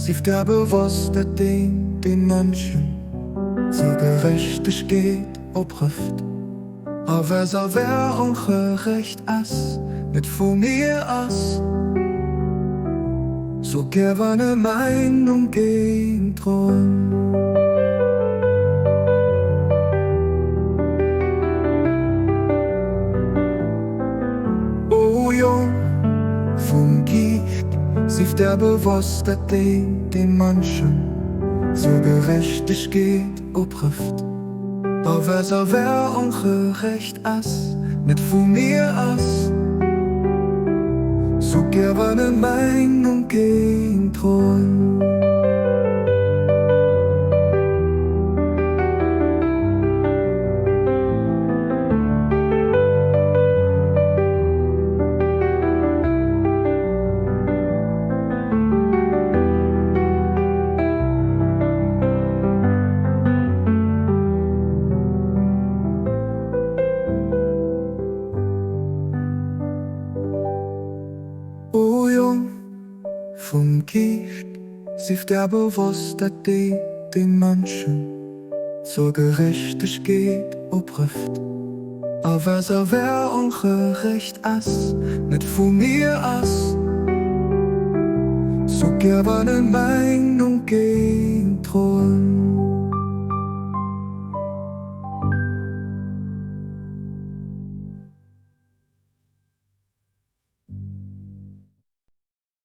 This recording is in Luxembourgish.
Sief der bewosst, dat deen, dee Mënschen zur Gerechtegkeet oprëfft, a wëss a wer ongerecht ass, net vu mir ass. Sou gäf eine Meinung géint d'Ronn. O Jong vum Giischt, sief der bewosst, dat deen, dee Mënschen zur Gerechtegkeet oprëfft, a wëss a wer ongerecht ass, net vu mir ass. Sou gäf eine Meinung géint d'Ronn. O Jong vum Geescht, sief der bewosst, dat déi, déi Mënschen zur Gerechtegkeet oprëfft, a wëss a wer ongerecht ass, net vu mir ass. Sou gäf eine Meinung géint d'Ronn.